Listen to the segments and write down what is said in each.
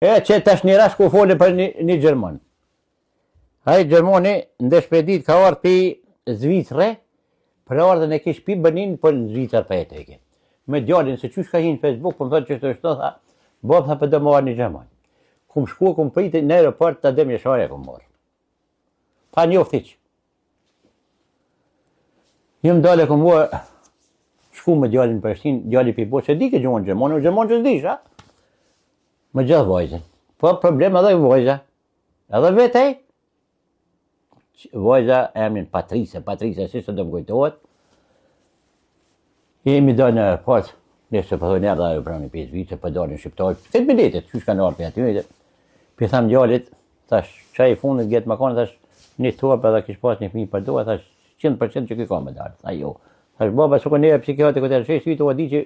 E që tash një rast ku folën për një, një gjerman. Ai gjermani ndesh pe ditë ka ardhë pi Zvicre, për ardhën e kish pi Berlin për në Zvicër për jeteke. Me djalin se qysh ka hi në Facebook, po më thotë që është është, tha, babë tha po do me ardhë një gjerman. Kum shku, kum pritë në aeroport të Adem Jashari e kum marrë. Pa njoft hiç. Jëm dalë e kom vua, shku me djalin në Prishtinë, djali pi bo, se di ke gjuhën gjermane, o gjermanë që s'dish, a? Me gjithë vajzën. Po problem edhe vajza. Edhe vetej, vajza emrin Patrice, Patrice, si se do më kujtohet. Jemi dalë në aeroport, nëse po thonë erdha aeroplani pi Zvicrë, po dalin shqiptarët, këtë biletet, qysh kanë ardhur aty, Pi tham djalit, thash, qaj i fundit get më kanë, thash, një thopë edhe kish pas një fëmijë për dorë, thash, 100% që ky ka me dalë. Tha jo. Thash, baba, s'u kon psikiatri këtë herë, shi sytë, u di që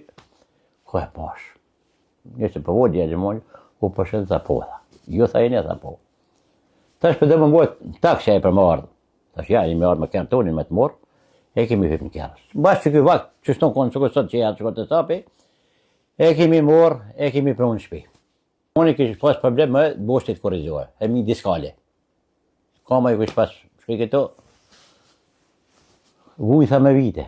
ku e pash. Nëse po vodi atë mon, u përshënd tha po. Tha. Jo tha jene tha po. Thash po do më bëhet taksi ai për më ardhë. Thash ja, jemi ardhë me kerr tonin me të morë, e kemi hypë në kerr. Bash që ky vakt, që shton konë që sot që janë që të sapi, e kemi morë, e kemi pru në shtëpi. Unë kish pas problem me boshtit kurrizor, e mi diskale. Kama i kish pas shkoj këto vujtha me vite.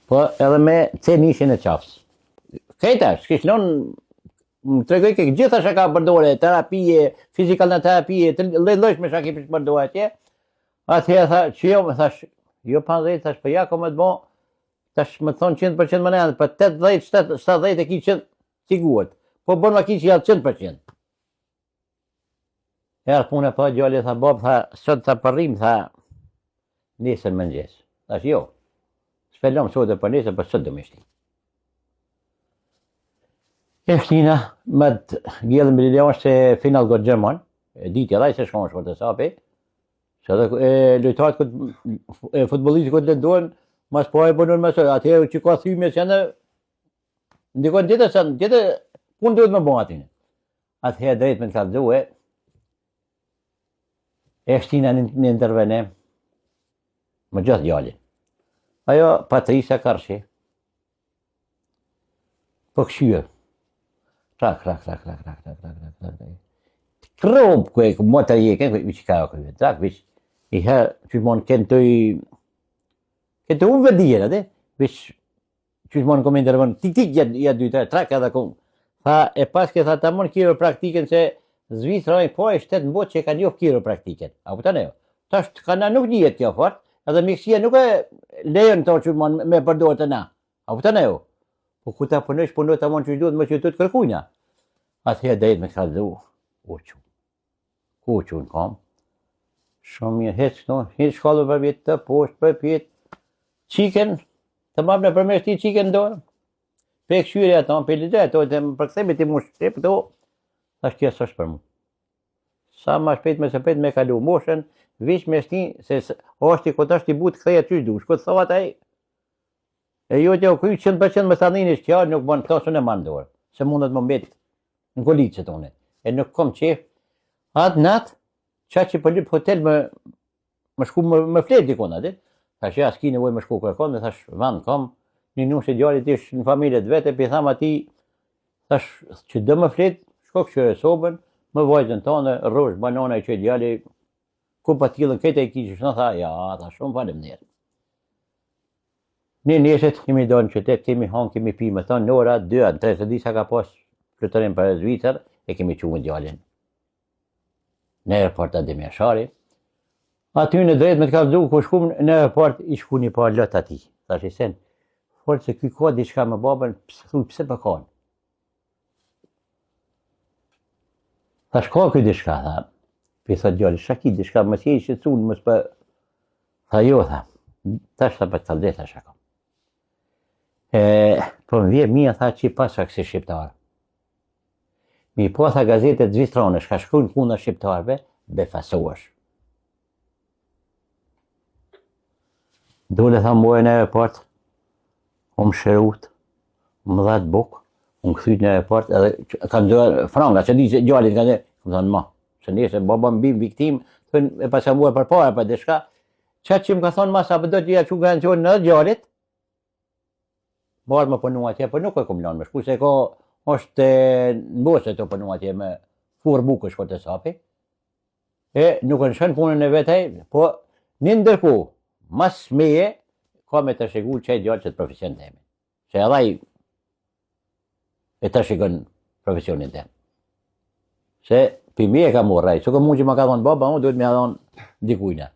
Po edhe me C nishin e qafës. Kejta, s'kish lon më tregoj ke gjitha çka ka përdorë, terapie, fizikalna terapie, lloj llojshme çka kish përdorë atje. Atje tha, që jo, më thash, jo pa dhejtë, thash, po ja ko me të bo, Tash më thonë 100% më nënë, për 80, 70 e ki 100 sigurt. Po bën ma ki që janë 100%. Erdh puna pa djali tha bab tha sot tha përrim tha nesër mëngjes. Thash jo. S'pe lëm sot e për nesër, për sot do me shti. E shtina me të gjellë me Lilian se final got Gjerman, e diti edhe se shkon shkon të sapi, Se edhe e lojtarët kët e futbollistët kët lëndohen, mas po e bënën më sot, atëherë që ka thymje që në ndikon tjetër se tjetër punë duhet me bë aty. Atëherë drejt me të kallzue. E shtina në, në intervenim me gjithë djalin. Ajo Patrisa karshi. Po këshyë. Trak, trak, trak, trak, trak, trak, trak, trak, trak, trak. Krop, ku e ku motër je, ke, ku që ka krye. Trak, vish, i herë, që mon kënë të i... Kënë të unë vëdijen, atë, vish, që mon kom intervon, tik, tik, ja, ja dy, tre, trak edhe kom. Tha, e pas ke tha, tamon kiropraktikën se Zvicra i po e shtet në botë që e ka njohë kiropraktikën. A kupton ajo? Tash ka na nuk dihet kjo fort, edhe mjekësia nuk e lejon to që mon me përdor të na. A kupton ajo? Po ku ta punojsh, punoj tamon që duhet më që të kërkujna. Atëherë drejt me të kallzu, u çu. Ku u çu në kam? Shumë mirë, hec këtu, hec shkallë për vjet të poshtë, për pjet. Çikën, të marrë në përmes ti çikën në dorë. Pe kqyri ato, pe lexoj ato, të më përkthemi ti mu shqip këtu. Thash kjo s'është për mua. Sa ma shpejt me se prit me kalu moshën, vish me shti, se është i ku është i butë kthehet qysh dush. Ku thotë ai? E jo të u kry 100% me thanin ish kjo nuk bën këto s'e marr dorë, se mundet më mbet në kolicë tonë. E nuk kom qef. Atë natë, qa që po lyp hotel me më shku më, më flet dikon aty. Thash ja, s'ki nevojë me shku kërkon, dhe thash vend kam, një nusë djalit ish në familje të vete, pi tham atij, thash që do më flet, shko kqyre sobën, më vajzën tënde, rrush, banana i çoj djali, ku pa tillën këtë e kishë, shno tha, ja, tha shumë faleminderit. Ne nesër kemi dalë në qytet, kemi hanë, kemi pi, me thonë, në ora 2 a 3, se disa ka pas fluturim për Zvicër, e kemi çu me djalin. Në aeroport Adem Jashari. Aty në drejt me të kallzu, ku shkum në aeroport, i shku një pa lot atij. Thash i sen, folë se ky ka diçka me babën, pse, thuj, pse për kanë? Thash, ka ky diçka, tha. Pi thot djali, shka ki diçka, mos je i shqetësun, mos për... Tha jo, tha. Tash tha për të kallzu, tha shka kam. E, po më vje mija, tha, që i paska kësi shqiptarë. Mi po tha gazetet zvicerane, shka shkrujnë kundër shqiptarëve, befasohesh. Dole tha mojë në aeroport, u më shërut, më dhatë buk, u më kthyt në aeroport, edhe kanë dhënë franga, që di që djalit kanë dhënë, më thonë ma, se nesër baba më bim viktim, thonë e pasha muar përpara për diçka, qatë që më ka thonë masa, për do të ja çu garancion në djalit, Marrë më punu atje, po nuk e kom lanë me shku, se ka Është në Bosnjë tu punu atje me furrë buke shko te sapi. E nuk e lëshon punën e vet ai, po një ndërkohë, mas meje, ka me trashëgu qaj djalë qët profesion temin. Se edhe ai e trashëgon profesionin tem. Se pi meje e ka marrë ai, s'ka mund që ma ka dhonë baba, unë duhet me ia dhonë dikujna.